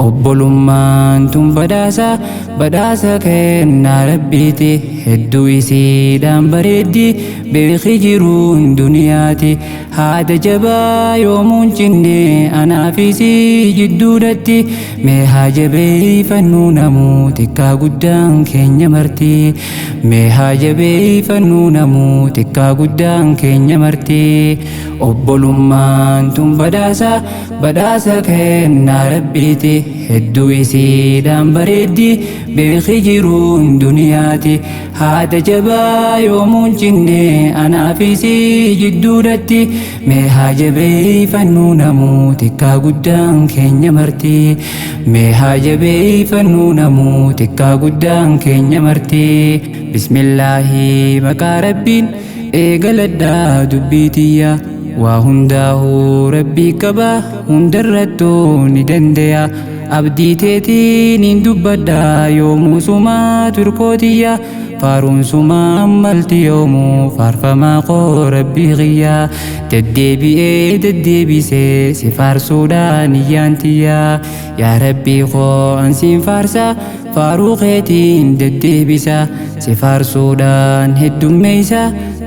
Obbolummaan tun badhaasa, badhaasa kennaa Rabbiiti. Hedduu isiidhaan bareeddi, beeki jiruun duniyaati. Haada jabaa yoomuun cinne anaafisii jidduudhatti. Mee haa jabeeffannuu namuu xiqqaa guddaan keenya marti. Mee haa jabeeffannuu namuu xiqqaa guddaan keenya marti. Obbolummaan tun badhaasa, badhaasa kennaa Rabbiiti. Hedduu isiidhaan bareeddi, beeki jiruun duniyaati. Haada jabaa yoomuun cinne anaafisii jidduudhatti. Mee haa jabeeffannuu namuu xiqqaa guddaan keenya marti. Mee haa jabeeffannuu namuu xiqqaa guddaan keenya marti. Bismillaahi, maqaa Rabbiin eegaladhaa dubbii tiyya. Waa hundaa'uu Rabbii qaba, hundarrattuu ni dandeya. Abdii teetiin hin dubbadha yoomuu sumaa turkootiyya. Faaruun sumaa malti yoomuu faarfamaa koo Rabbii kiyya. Deddeebi'ee deddeebisee si faarsuudhaan iyyaan tiyya. Yaa Rabbii koo, ansiin faarsa, faaruu keetiin deddeebisa. Si faarsuudhaan heddummeeysa,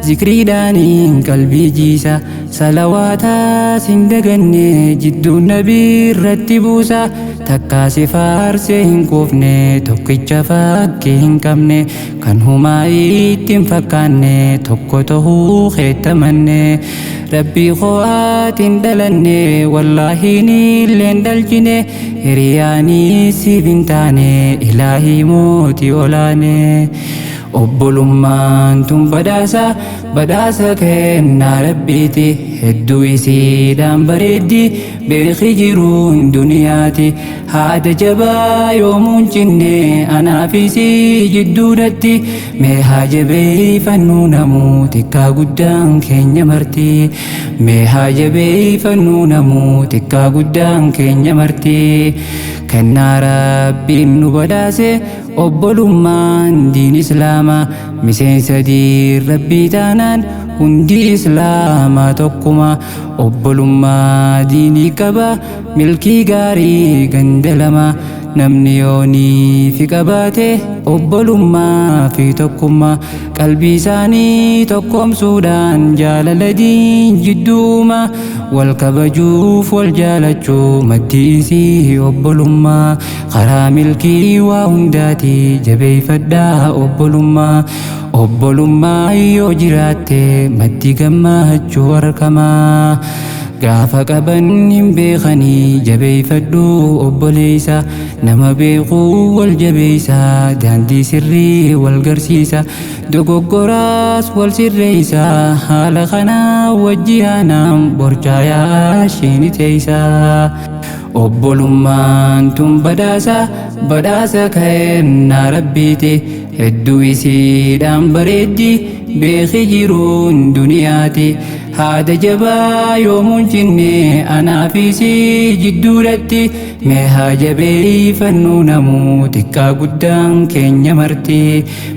zikriidhaaniin qalbii jiisa. Salawaataa sin daganne jidduun nabii irratti buusa. Takkaa si faarsee hin quufne, tokkicha fakkii hin qabne, kan humaa itti hin fakkaanne, tokko tahuu keettamanne. Rabbii koo, ati hin dhalanne, wallaahiin illeen dhalchine, hiriyaanii siif hin taane, ilaahii mootii olaane. Obbolummaan tun badhaasa, badhaasa kennaa Rabbiiti. Hedduu isiidhaan bareeddi, beeki jiruun duniyaati. Haada jabaa yoomuun cinne anaafisii jidduudhatti. Mee haa jabeeffannuu namuu xiqqaa guddaan keenya marti. Mee haa jabeeffannuu namuu xiqqaa guddaan keenya marti. Kennaa Rabbiin nu badhaase obbolummaan diin Islaamaa. Miseensa diin Rabbii taanaan hundi Islaamaa tokkuma. Obbolummaa diinii qaba milkii gaarii ganda lama. Namni yoonii fi qabaate obbolummaa fi tokkummaa, qalbii isaanii tokkoomsuudhaan jaalala diin jidduuma. Wal kabajuuf wal jaalachuu maddi isii obbolummaa. Karaa milkii waa hundaati, jabeeffadhaa obbolummaa. Obbolummaa yoo jiraatte maddi gammachuu argamaa. Gaafa qaban hin beekanii, jabeeffadhu obboleessa. Nama beekuu wal jabeessa, daandii sirrii wal garsiisa, dogoggoraas wal sirreessa. Haala kanaa wajji aanaan borcaayaa ishiin teessa. Obbolummaan tun badhaasa, badhaasa kennaa Rabbiiti. Hedduu isiidhaan bareeddi, beeki jiruun duniyaati. Haada jabaa yoomuun cinne anaafisii jidduudhatti. Mee haa jabeeffannuu namuu xiqqaa guddaan keenya marti.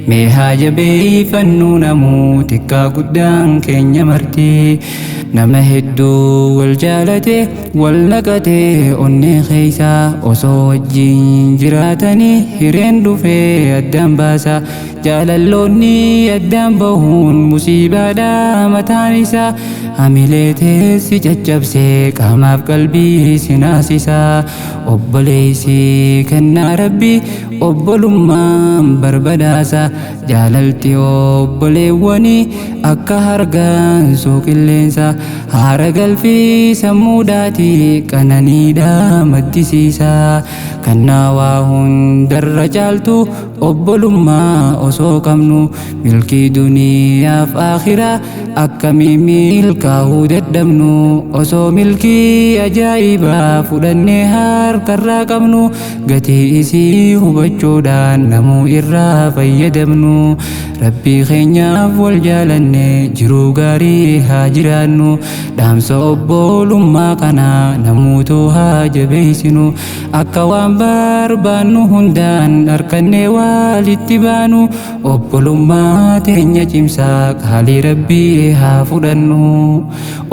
Mee haa jabeeffannuu namuu xiqqaa guddaan keenya marti. Nama hedduu wal jaalate wal naqate onnee keessa, osoo wajjin jiraatanii hireen dhufee addaan baasa. Jaalalloonni addaan bahuun musiibaadha mataan isaa. Hamilee teessi caccabsee qaamaaf qalbii sinaasisa. Obboleessi kennaa Rabbii obbolummaan barbadaasa. Jaalalti obboleewwanii akka hargansuu qilleensa. Haara galfii sammuudhaati, qananiidha maddisiisa. Kannaa waa hundarra caaltu obbolummaa osoo qabnu, milkii duniyaaf akhiraa akkamii milkaa'uu dadhabnu? Osoo milkii ajaa'ibaa fudhannee harkarraa qabnu, gatii isii hubachuudhaan namuu irraa fayyadamnu. Rabbii keenyaaf wal jaalanne jiruu gaarii haa jiraannu. Dhaamsa obbolummaa kana namuutu haa jabeessinu. Akka waan barbaannu hundaan harkannee walitti baanu, obbolummaa teenya cimsaa qaalii Rabbii haa fudhannu.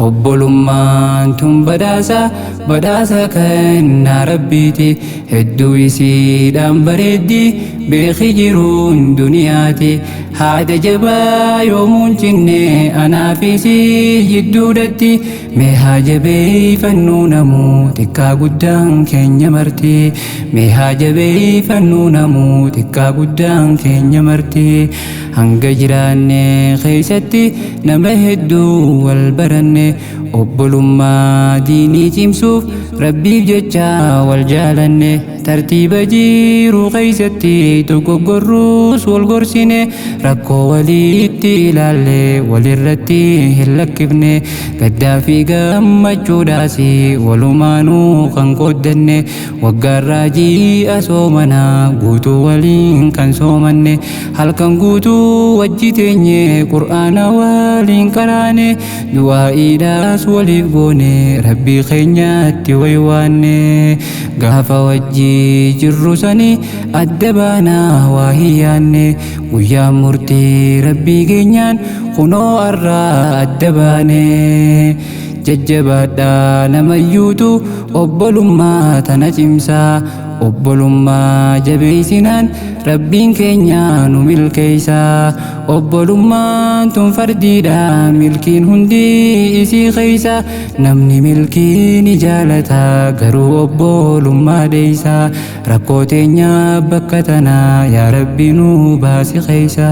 Obbolummaan tun badhaasa, badhaasa kennaa Rabbiiti. Hedduu isiidhaan bareeddi, beeki jiruun duniyaati. Haada jabaa yoomuun cinne anaa fi isii jidduudhatti. Mee haa jabeeffannuu namuu xiqqaa guddaan keenya marti. Mee haa jabeeffannuu namuu xiqqaa guddaan keenya marti. Hanga jiraanne keessatti nama hedduu wal baranne. Obbolummaa diinii cimsuuf Rabbiif jecha wal jaalanne. Tartiiba jiruu keessatti dogoggorruus wal gorsine. Rakkoo walitti ilaalle walirratti hin lakkifne. Gaddaa fi gammachuudhaas walumaanuu kan qooddanne. Waggaarraa ji'a soomanaa guutuu waliin kan soomanne. Halkan guutuu wajji teenye Qur'aana waliin qaraane. Du'aa'iidhaas waliif goone Rabbii keenyatti waywaanne. Gaafa wajji jirru sani adda baanaa waa hin yaanne. Guyyaa murtii Rabbii keenyaan kunoo arraa adda baane. Jajjabaadhaa namayyuutu obbolummaa tana cimsaa. Obbolummaa jabeessinaan Rabbiin keenya nu milkeessaa. Obbolummaan tun fardiidha, milkiin hundi isii keessa. Namni milkii ni jaalata, garuu obbolummaa dheeysa. Rakkoo teenya bakka tanaa yaa Rabbi nu baasi keessa.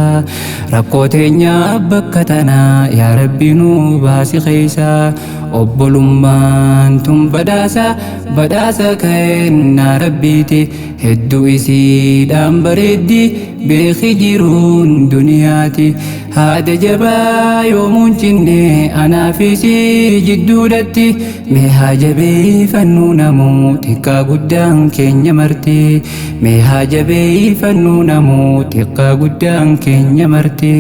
Rakkoo teenya bakka tanaa yaa Rabbi nu baasi keessa. Obbolummaan tun badhaasa, badhaasa kennaa Rabbiiti. Hedduu isiidhaan bareeddi, beeki jiruun duniyaati. Haada jabaa yoomuun cinne anaa fi isii jidduudhatti. Mee haa jabeeffannuu namuu xiqqaa guddaan keenya marti. Mee haa jabeeffannuu namuu xiqqaa guddaan keenya marti.